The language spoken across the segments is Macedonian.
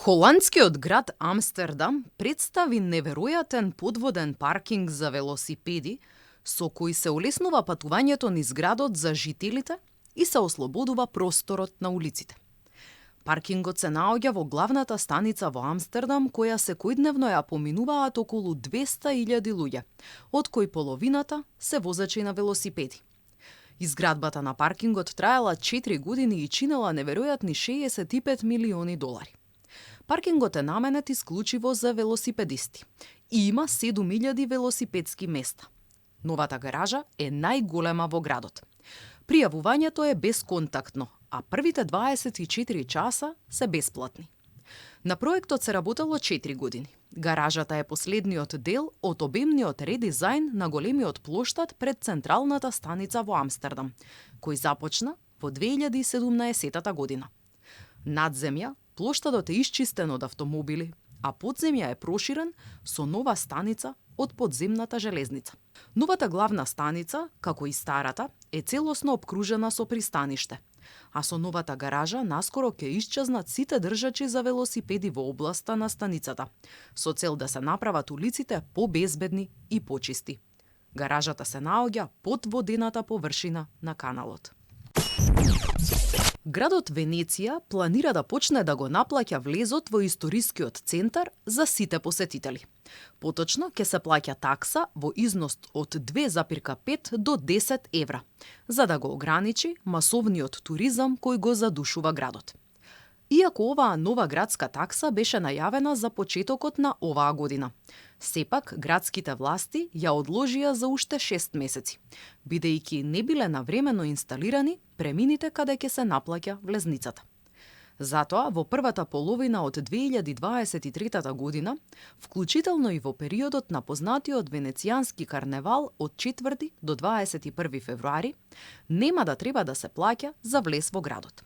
Холандскиот град Амстердам представи неверојатен подводен паркинг за велосипеди, со кој се олеснува патувањето низ градот за жителите и се ослободува просторот на улиците. Паркингот се наоѓа во главната станица во Амстердам, која секојдневно ја поминуваат околу 200.000 луѓе, од кои половината се возачи на велосипеди. Изградбата на паркингот траела 4 години и чинела неверојатни $65 милиони. Паркингот е наменет исклучиво за велосипедисти и има 7.000 велосипедски места. Новата гаража е најголема во градот. Пријавувањето е бесконтактно, а првите 24 часа се бесплатни. На проектот се работело 4 години. Гаражата е последниот дел од обемниот редизајн на големиот плоштад пред централната станица во Амстердам, кој започна во 2017 година. Над земја, плоштадот е исчистен од автомобили, а подземја е проширен со нова станица од подземната железница. Новата главна станица, како и старата, е целосно обкружена со пристаниште, а со новата гаража наскоро ќе исчезнат сите држачи за велосипеди во областа на станицата, со цел да се направат улиците побезбедни и почисти. Гаражата се наоѓа под водената површина на каналот. Градот Венеција планира да почне да го наплаќа влезот во историскиот центар за сите посетители. Поточно ќе се плаќа такса во износ од 2,5 до 10 евра, за да го ограничи масовниот туризам кој го задушува градот. Иако оваа нова градска такса беше најавена за почетокот на оваа година, сепак градските власти ја одложија за уште 6 месеци, бидејќи не биле навремено инсталирани премините каде ќе се наплаќа влезницата. Затоа, во првата половина од 2023 година, вклучително и во периодот на познатиот венецијански карневал од 4 до 21 февруари, нема да треба да се плаќа за влез во градот.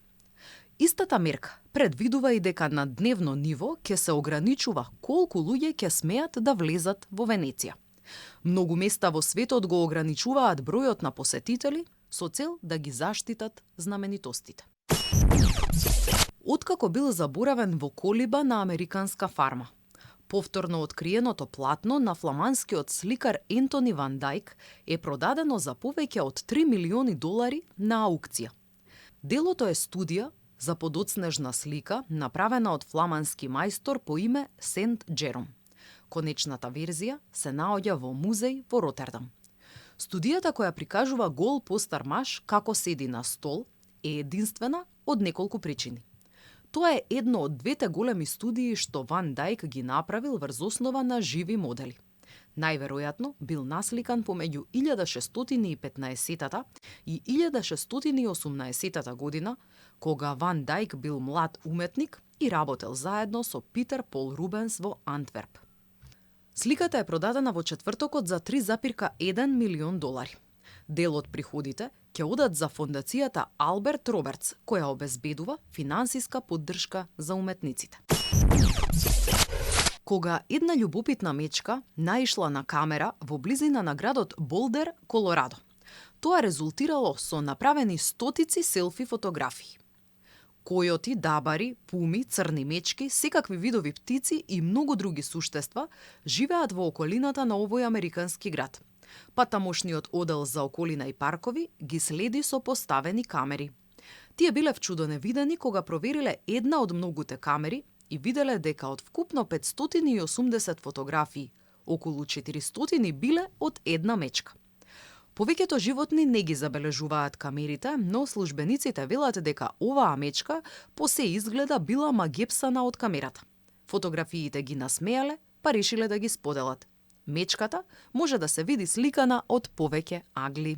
Истата мерка предвидува и дека на дневно ниво ќе се ограничува колку луѓе ќе смеат да влезат во Венеција. Многу места во светот го ограничуваат бројот на посетители со цел да ги заштитат знаменитостите. Откако бил заборавен во колиба на американска фарма, повторно откриеното платно на фламандскиот сликар Ентони Ван Дајк е продадено за повеќе од $3 милиони на аукција. Делото е студија за подоцнежна слика, направена од фламандски мајстор по име Сент Джером. Конечната верзија се наоѓа во музеј во Ротердам. Студијата која прикажува гол постар маж како седи на стол е единствена од неколку причини. Тоа е едно од двете големи студии што Ван Дајк ги направил врз основа на живи модели. Најверојатно бил насликан помеѓу 1615 и 1618 година, кога Ван Дајк бил млад уметник и работел заедно со Питер Пол Рубенс во Антверп. Сликата е продадена во четвртокот за $3,1 милион. Дел од приходите ќе одат за фондацијата Алберт Робертс, која обезбедува финансиска поддршка за уметниците. Кога една љубопитна мечка наишла на камера во близина на градот Болдер, Колорадо, тоа резултирало со направени стотици селфи фотографии. Којоти, дабари, пуми, црни мечки, секакви видови птици и многу други суштества живеат во околината на овој американски град, па тамошниот одел за околина и паркови ги следи со поставени камери. Тие биле вчудоневидени кога провериле една од многуте камери и виделе дека од вкупно 580 фотографии, околу 400 биле од една мечка. Повеќето животни не ги забележуваат камерите, но службениците велат дека оваа мечка по се изгледа била магепсана од камерата. Фотографиите ги насмеале, па решиле да ги споделат. Мечката може да се види сликана од повеќе агли.